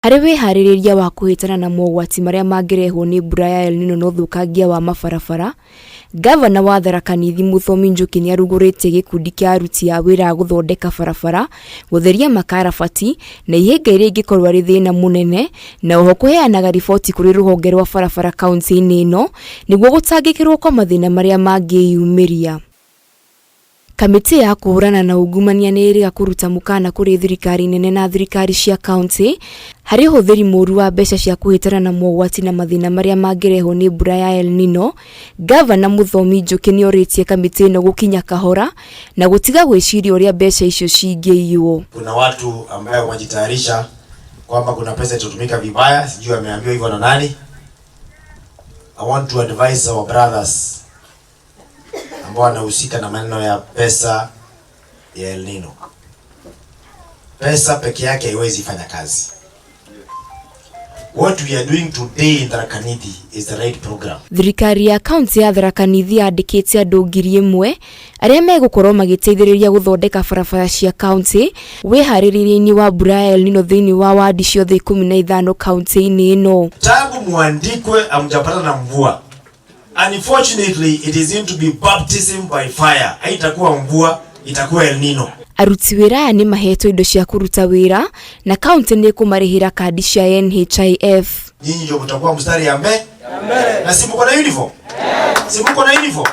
Harĩ wĩharĩrĩria wa kũhĩtana na mogwati marĩa mangĩrehwo nĩ mbura ya El Nino na ũthũkangia wa mabarabara, Ngavana wa Tharaka Nithi Mũthomi Njuki nĩarugũrĩtie gĩkundi kĩa aruti a wĩra a gũthondeka barabara, gũtheria makarabati na ihĩnga iria ingĩkorwo arĩ thĩna mũnene na oho kũheanaga riboti kũrĩ rũhonge rwa barabara kauntĩ-inĩ ĩno nĩguo gũtangĩkĩrwo kwa mathĩna marĩa mangĩyumĩria. Kamĩtĩ ya kũhũrana na ungumania nĩ ĩrĩga kũruta mũkana kũrĩ thirikari nene na thirikari cia kauntĩ harĩ ũhũthĩri mũru wa mbeca cia kũhĩtana na mogwati na mathĩna marĩa mangĩrehwo nĩ mbura ya El Nino. Ngavana Mũthomi Njũkĩ nĩ orĩtie kamĩtĩ ĩno gũkinya kahora na gũtiga gwĩciria ũrĩa mbeca icio cingĩiywo. Kuna watu ambayo wamejitayarisha kwamba kuna pesa itatumika vibaya, sijui wameambiwa hivyo na nani. I want to advise our brothers ambao wanahusika na maneno ya pesa ya El Nino. Pesa peke yake haiwezi fanya kazi. What we are doing today in Tharaka Nithi is the right program. Thirikari ya kaunti ya Tharaka Nithi yandĩkĩte andũ 1,000 arĩa megũkorwo magĩteithĩrĩria gũthondeka barabara cia kaunti wĩharĩrĩria-inĩ wa mbura ya El Nino thĩinĩ wa wadi ciothe 15 kaunti-inĩ ĩno. Tangu muandikwe hamjapata na mvua. Unfortunately, it is going to be baptism by fire. Haitakuwa mvua, itakuwa El Nino. Aruti wĩra aya nĩ mahetwo indo cia kũruta wĩra na kaunti nĩ ĩkũmarĩhĩra kandi cia NHIF. Nyinyi ndio mtakuwa mstari ya mbele. Na si mko na uniform? Si mko na uniform?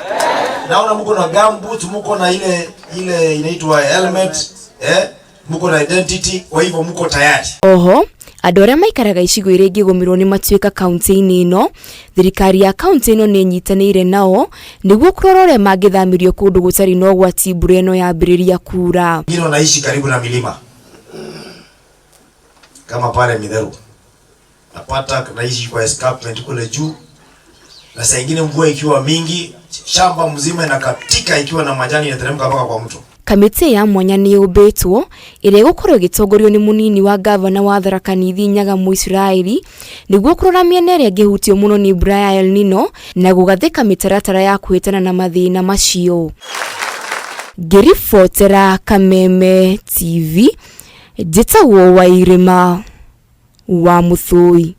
Naona mko na gumboots, mko na ile ile inaitwa helmet, eh? Mko na identity, kwa hivyo mko tayari. Oho, andũ arĩa maikaraga icigo iria ingĩgũmĩrwo nĩ matuĩka kaunti-inĩ ĩno, thirikari ya kaunti ĩno nĩ ĩnyitanĩire nao nĩguo kũrora ũrĩa mangĩthamĩrio kũndũ gũtarĩ na ũgwati mbura ĩno yambĩrĩria kura. Wengine wanaishi karibu na milima kama pale Mitheru, napata naishi kwa escarpment kule juu, na saa ingine mvua ikiwa mingi, shamba mzima inakatika ikiwa na majani inateremka mpaka kwa mto. Kamĩtĩ ya mwanya nĩ yũmbĩtwo ĩrĩa ĩgũkorwo ĩgĩtongorio nĩ mũnini wa ngavana wa Tharaka Nithi Nyaga Mũisiraeli nĩguo kũrora mĩena ĩrĩa ĩngĩhutio mũno nĩ mbura ya El Nino na gũgathĩka mĩtaratara ya kũhĩtana na mathĩna macio. Ngĩribotera Kameme TV, njĩtagwo Wairĩma wa Mũthũi.